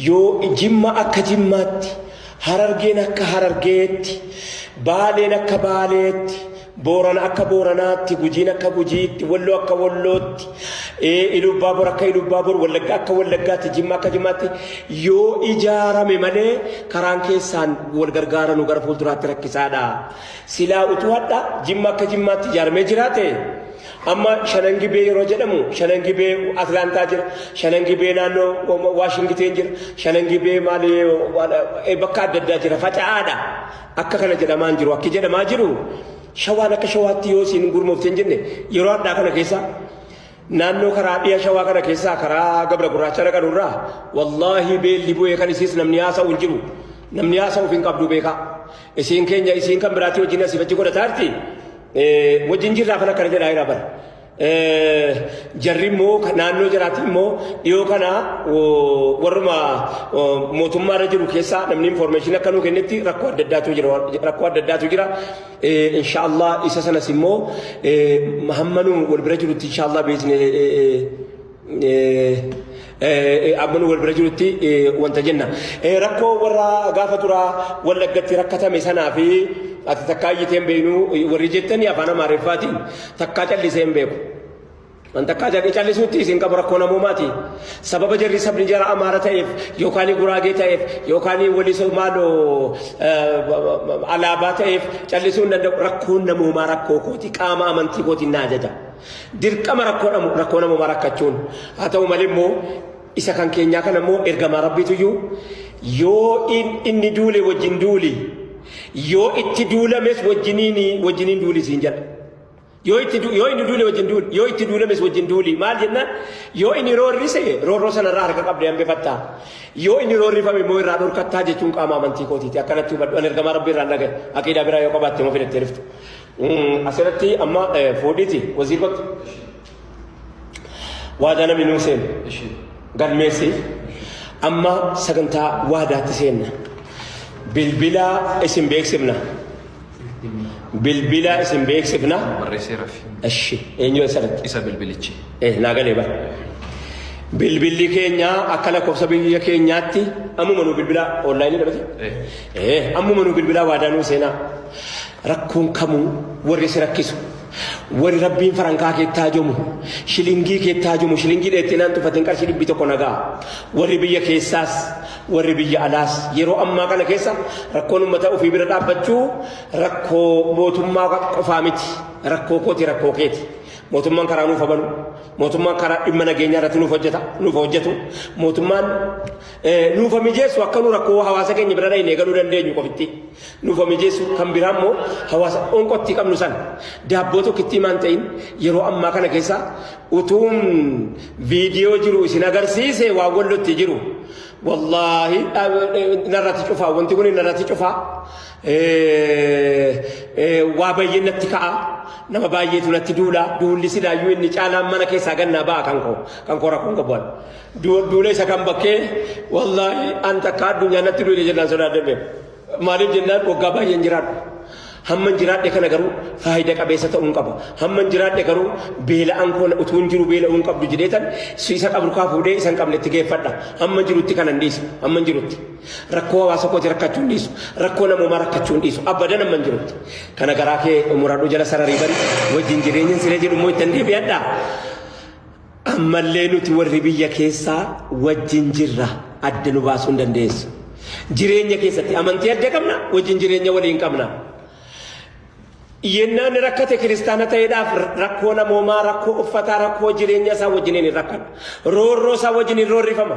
Yoo Jimma akka Jimmaatti, Harargeen akka Harargeetti, Baaleen akka Baaleetti, Boorana akka Booranaatti, Gujiin akka Gujiitti, Walloo akka Wallootti, Ilubbaabor akka Ilubbaabor, Wallagga akka Wallaggaatti, Jimma akka Jimmaatti yoo ijaarame malee karaan keessaan wal gargaaranu gara fuulduraatti rakkisaadha. Silaa utuu hadha Jimma akka Jimmaatti ijaaramee jiraate Amma Shanan Gibee yeroo jedhamu Shanan Gibee Atlaantaa jira, Shanan Gibee naannoo Waashingiteen jira, Shanan Gibee maali bakka adda addaa jira faca'aadha. Akka kana jedhamaa hin jiru. Akki jedhamaa jiru shawaan akka shawaatti yoo isiin gurmoofte hin jenne yeroo hadhaa kana keessa naannoo karaa dhiya shawaa kana keessaa karaa gabra gurraacha dhaqan irraa wallaahi beelli bu'ee kan isiis namni haasa'u hin jiru. Namni haasa'uuf hin qabdu beekaa. Isiin keenya isiin kan biraatii wajjin asii fachi godhataa jirti. Wajjin jirraa kan akkana jedhaa jira bara. Jarri immoo naannoo jiraatti immoo dhiyoo kana warruma mootummaa irra jiru keessaa namni information akka nuu kennetti rakkoo adda addaatu jira rakkoo adda addaatu jira. Inshaallah isa sanas immoo hamma nu wal bira jirutti inshaallah beekne amma nu wal bira jirutti wanta jenna. Rakkoo warra gaafa duraa Wallaggatti rakkatame sanaa fi ati takkaa iyyitee hin beeknu warri jettanii afaan Amaariffaatiin takkaa callisee hin beeku. An takkaa callisuutti isin qabu rakkoo namoomaati. Sababa jarri sabni jara Amaara ta'eef yookaan Guraagee ta'eef yookaan Walisoo maaloo alaabaa ta'eef callisuu hin danda'u. Rakkoon namoomaa rakkoo kooti qaama amantii kootiin na ajaja. Dirqama rakkoo dhamu rakkoo namoomaa rakkachuun haa ta'u malee immoo isa kan keenyaa kana immoo ergamaa rabbiitu iyyuu yoo inni duule wajjin duuli yoo itti duulames wajjiniin wajjiniin duuli siin jedha. Yoo itti yoo inni duule wajjin duuli yoo itti duulames wajjin duuli maal jennaan yoo inni roorrise roorroo sanarraa harka qabdee hambifatta yoo inni roorrifame immoo irraa dhorkattaa jechuun qaama amantii kootiiti akkanatti hubadhu ani ergamaa rabbii irraan dhagaye aqiidaa biraa yoo qabaatte immoo fidattee dhufte. Asirratti amma fuudhiiti waziir bakka waadaa namni nuu seenu galmeessi amma sagantaa waadaatti seenna. Bilbila isin beeksifna. Bilbila isin beeksifna. Barreesseera fi Eshi eenyu asirratti? isa bilbilichi. Naa galee bara. Bilbilli keenya akka lakkoofsa biyya keenyaatti ammuma nuu bilbilaa onlaayinii dhabate. Ammuma nuu bilbilaa waadaa nuu seenaa. Rakkoon kamuu warri si rakkisu warri rabbiin farankaa keetti haajomu shilingii keetti haajomu shilingii dheettee naan tuffatin qarshii 100 nagaa warri biyya keessaas warri biyya alaas yeroo ammaa kana keessa rakkoon uummata ofii bira dhaabbachuu rakkoo mootummaa qofaa miti rakkoo kooti rakkoo keeti mootummaan karaa nuuf habanu mootummaan karaa dhimma nageenyaa irratti nuuf hojjeta nuuf hojjetu mootummaan nuuf mijeessu akka nu rakkoo hawaasa keenya bira dhayne galuu dandeenyu qofitti nuuf mijeessu kan biraa immoo hawaasa onqottii qabnu san daabboo tokkittii maan ta'in yeroo ammaa kana keessa utuun viidiyoo jiru isin agarsiise waan wallotti jiru wallaahi narratti cufaa wanti kun narratti cufaa waa baay'ee natti ka'a nama baay'eetu natti duula duulli silaayyuu inni caalaan mana keessaa gannaa ba'a kan koo kan koo rakkoon qabu Duula isa kan bakkee wallaahi an takka addunyaa natti duule jennaan sodaadhe beeku. Maaliif jennaan waggaa baay'een jiraadhu. Hamman jiraadhe kana garuu faayida qabeessa ta'uun qaba. Hamman jiraadhe garuu beela'aan koo utuu hin jiru beela'uu hin qabdu jedheetan isa qabru kaa fuudhee isa hin qabne itti geeffadha. Hamman jirutti kanan dhiisu. Hamman jirutti. Rakkoo hawaasa kooti rakkachuu hin dhiisu. Rakkoo namoomaa rakkachuu hin dhiisu. Abadan hamman jirutti. Kana garaa kee muradhu jala sararii bari wajjin jireenyan siree jedhu immoo ittan deebi'adha. Ammallee nuti warri biyya keessaa wajjin jirra adda nu baasuu hin dandeessu. Jireenya keessatti amantii adda qabna wajjin jireenya waliin qabna. Yennaan rakkate kiristaana ta'eedhaaf rakkoo namoomaa, rakkoo uffataa, rakkoo jireenya isaa wajjiniin hin rakkadha. Roorroo isaa wajjin hin roorrifama.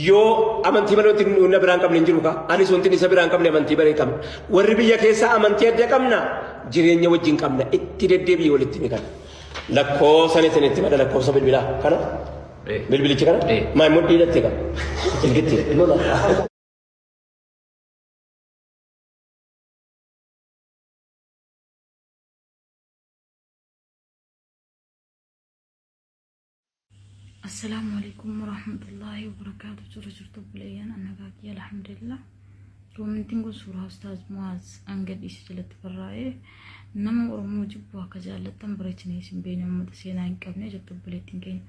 Yoo amantii malee wanti na biraan qabne hin jiru kaa. Anis wanti isa biraan qabne amantii malee qabna. Warri biyya keessaa amantii adda qabna jireenya wajjin qabna. Itti deddeebi'ee walitti ni kana. Lakkoofsa ni itti mada lakkoofsa bilbilaa kana. Bilbilichi kana. Maal mudhii hidhatte kaa. Silkitti. Lola. Assalaamu alaikum warahmatullaahi wabarakaatu jira jirtu obboleeyyan annagaa kiyya alhamdulillah koomentiin kun suuraa ustaaz Mu'aaz an gadhiise jalatti barraa'e nama Oromoo jibbu akka jaallattan bareechinee isin beekna uummata seenaa hin qabne jettu obboleettiin keenya.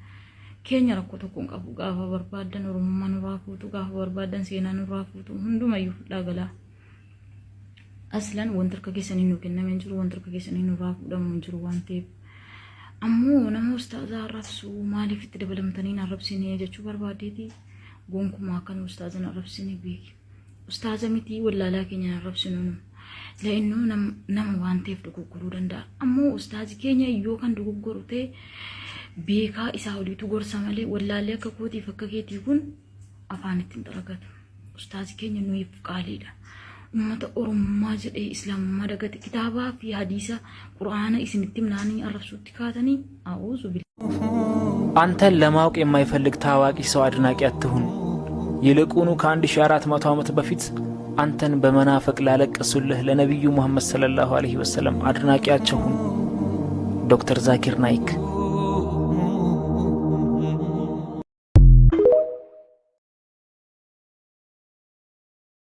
Keenya rakkoo tokko hin qabu. Gaafa barbaaddan Oromummaa nurraa fuutu, gaafa barbaaddan seenaa nurraa fuutu, hundumayyuu fudhaa galaa. Aslan wanti harka keessanii nu kenname hin jiru, wanti harka keessanii nurraa fuudhamu hin jiru waan ta'eef. Ammoo nama ustaazaa arrabsu maaliif itti dabalamtanii hin arrabsine jechuu barbaadeeti gonkumaa akkan ustaaza hin arrabsine beeki. Ustaaza miti wallaalaa keenya hin arrabsinu nu. La'innuu nama waan ta'eef dogoggoruu danda'a. Ammoo ustaazi keenya yoo kan dogoggoru ta'e beekaa isaa oliitu gorsa malee wallaallee akka kootiif akka keetii kun afaan ittiin xaragatu. Ustaazi keenya nuyiif qaaliidha. Ummata Oromummaa jedhee Islaamummaa dagate kitaabaa fi hadiisa Qur'aana isinitti himnaanii arrabsuutti kaatanii a'uuzu አንተን ለማወቅ የማይፈልግ ታዋቂ ሰው አድናቂ አትሁን። ይልቁኑ ከ1400 ዓመት በፊት አንተን በመናፈቅ ላለቀሱልህ ለነቢዩ ሙሐመድ ሰለላሁ ዐለይሂ ወሰለም አድናቂያቸው ሁን። ዶክተር ዛኪር ናይክ።